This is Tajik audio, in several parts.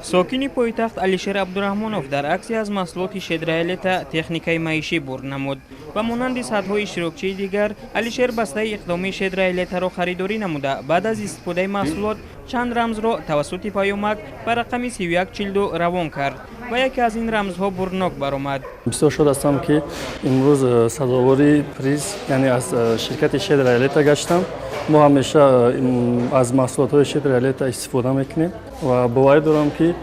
Сокини пойтахт Алишер Абдураҳмонов дар аксия аз маҳсулоти «Щедрая лето» техникаи маишӣ бурд намуд. Ба монанди садҳо иштирокчии дигар, Алишер бастаи иқдомии «Щедрая лето»ро харидорӣ намуда, баъд аз истифодаи маҳсулот чанд рамзро тавассути паёмак ба рақами 3142 равон кард ва яке аз ин рамзҳо бурднок баромад. Бисёр шод ҳастам, ки имрӯз сазовори приз, яъне аз ширкати «Щедрая лето» гаштам. Мо ҳамеша аз маҳсулотҳои «Щедрая лето» истифода мекунем ва боварӣ дорам, ки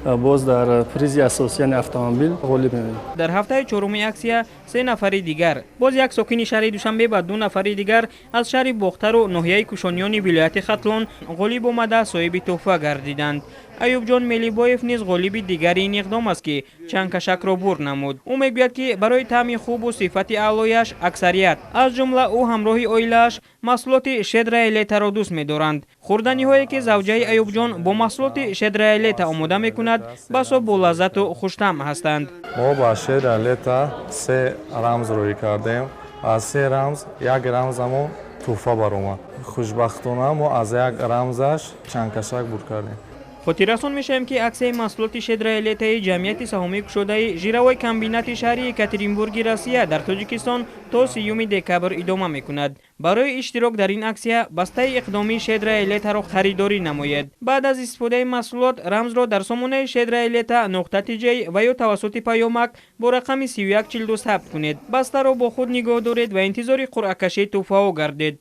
боз дар призи асосӣ, яъне автомобил, ғолиб меоем. Дар ҳафтаи чоруми аксия се нафари дигар, боз як сокини шаҳри Душанбе ва ду нафари дигар аз шаҳри Бохтару ноҳияи Кушониёни вилояти Хатлон ғолиб омада, соҳиби тӯҳфа гардиданд. Аюбҷон Мелибоев низ ғолиби дигари ин иқдом аст, ки чангкашакро бурд намуд. Ӯ мегӯяд, ки барои таъми хубу сифати аълояш аксарият, аз ҷумла ӯ ҳамроҳи оилааш, маҳсулоти «Щедрая лето»ро дӯст медоранд. Хӯрданиҳое, ки завҷаи Аюбҷон бо маҳсулоти «Щедрая лето» омода мекунад, басо болаззату хуштаъм ҳастанд. Мо ба «Щедрая лето» се рамз рӯй кардем. Аз се рамз як рамзамо тӯҳфа баромад. Хушбахтона, мо аз як рамзаш чангкашак бурд кардем. Хотиррасон мешавем, ки аксияи маҳсулоти «Щедрая лето»и ҷамъияти саҳомии кушодаи жировой комбинати шаҳри Екатеринбурги Россия дар Тоҷикистон то 30 декабр идома мекунад. Барои иштирок дар ин аксия бастаи иқдомии «Щедрая лето»ро харидорӣ намоед. Баъд аз истифодаи маҳсулот рамзро дар сомонаи щедрая лето.тж ва ё тавассути паёмак бо рақами 3142 сабт кунед. Бастаро бо худ нигоҳ доред ва интизори қуръакашии тӯҳфаҳо гардед.